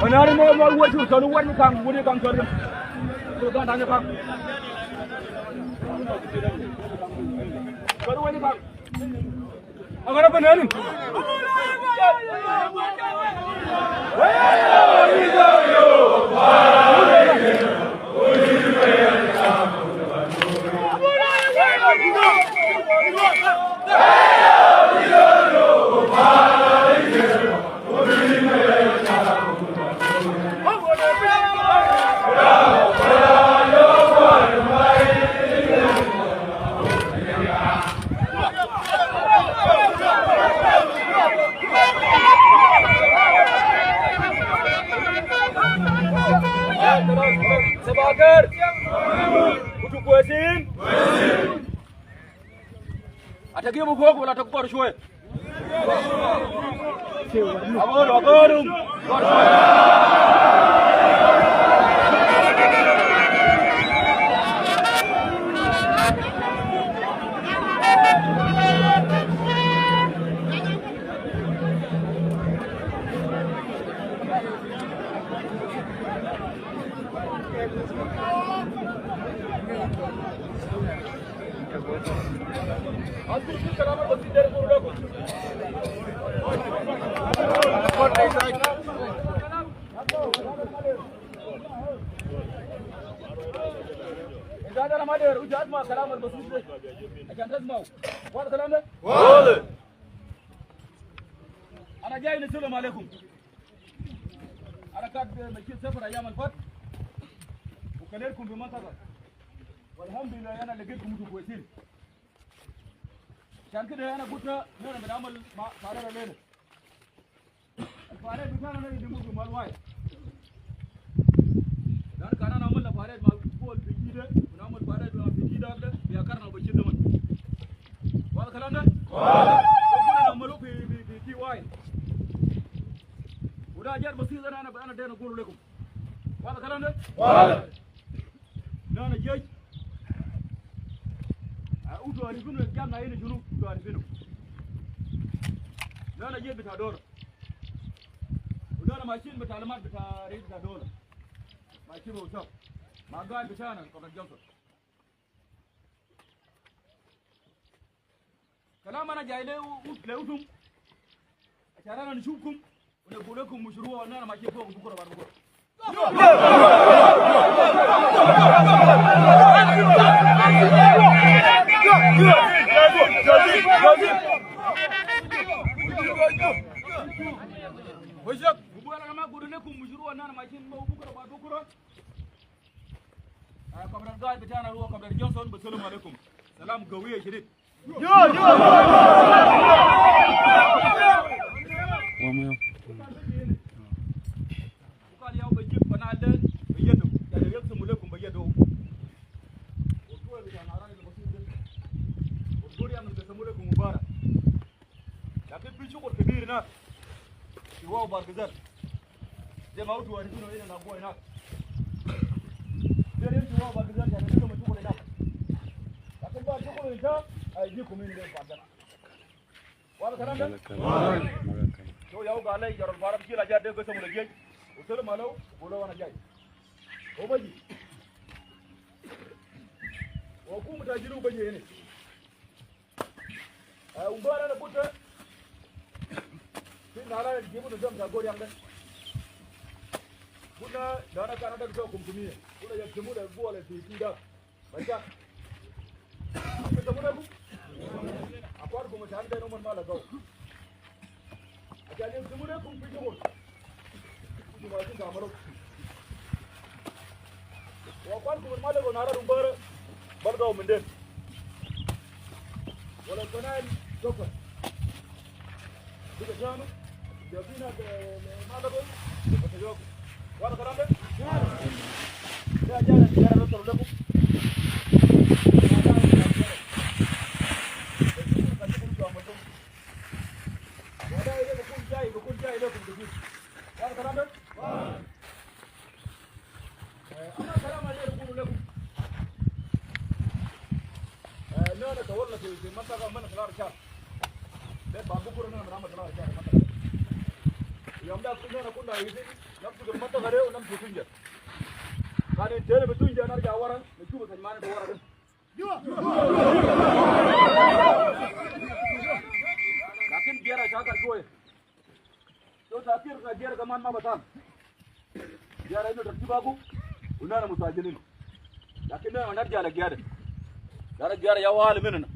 Banari mo mo wo chu sonu wani kang wani kang sonu. Ko kan tanya kang. Baru wani kang. Agora banari. سباكر انتوا كويسين؟ هتجيبوا فوق ولا تكبروا شوية؟ أقول أقول إذا أنا ما أدري وجه أسمع كلام البسيط عشان تسمعوا واضح الكلام ده؟ واضح. أنا جاي نسلم عليكم. أنا كنت مشيت سفر أيام الفتح وكليلكم بمنطقة والحمد لله أنا لقيتكم انتوا كويسين. عشان كده أنا قلت نحن بنعمل فارغ الليلة. الفارغ بتاعنا يدموا في مال واحد. لأن كان نعمل فارغ مع بول بيجي ونعمل فارغ مع بيجي ده بيأكلنا وبيشيل دمن. واضح الكلام ده؟ واضح. كنا نعمله في في في تي واي. وده أجر بسيط أنا دايما أقول لكم. واضح الكلام ده؟ واضح. أنا جاي أنتوا عارفينه الجامعة هنا شنو؟ أنتوا عارفينه. أنا جيت بتاع دولة. وأنا ماشيين بتعليمات بتاع رئيس بتاع دولة. ماشيين بوشاف. مع قائد بتاعنا قبل جونسون. كلام أنا جاي له عشان أنا نشوفكم ونقول لكم مشروع وأنا ماشي فوق بكرة بعد بكرة. السلام عليكم. سلام قوية شديد. وقال يا بجيب بنادل بيده يعني يقسم لكم بيده والدول بتاع العراق البسيط ده والدول يعني بيقسموا لكم مبارك، لكن في شغل كبير هناك في واو باركزر زي ما انتوا عارفينه هنا نابوه هناك زي انتوا واو باركزر يعني عندهم شغل هناك، لكن بعد شغل انتهى هيجيكم من بعد ده. واضح الكلام ده؟ شو ياو قال لي يا رب بارك كيلا جا ده قسموا للجيش وسلم عليه وقولوا انا جاي وبجي وأكون متاجرين وبجي هنا. ومباراه انا قلت في نهار يجيبوا نظام تاع غوري عندنا قلنا ده انا كان عندك 500 قلنا يجيبوا ده بولا في كده بس يسمونه أقوالكم مش عندنا نوم ما لقوا عشان يسمونكم في شغل انتوا ما تعملوا وأقوالكم ما لقوا نهار مبارك برضه من ده ولا كنال سكر كده كانوا جابينا ما لقوا بتجاوب وانا كلام ده ده جانا جانا نوصل لكم بكون جاي لكم دقيق. وانا كلام ده انا كلام اللي بقوله لكم لا نتولى في منطقة من خلال الشارع ده بكره انا من خلال الشارع منطقة يوم ده كلنا كنا عايزين نمسك المنطقة دي ونمشي تنجر. بعد انتهينا بتنجر نرجع ورا نشوف سجمانة ورا ده. لكن جيرة شاكر شوية. لو تأثير جيرة كمان ما بتام. جيرة إنه ترتيباكو ونحن مساجلين. لكن نحن نرجع لجيرة. جيرة يا والي مننا.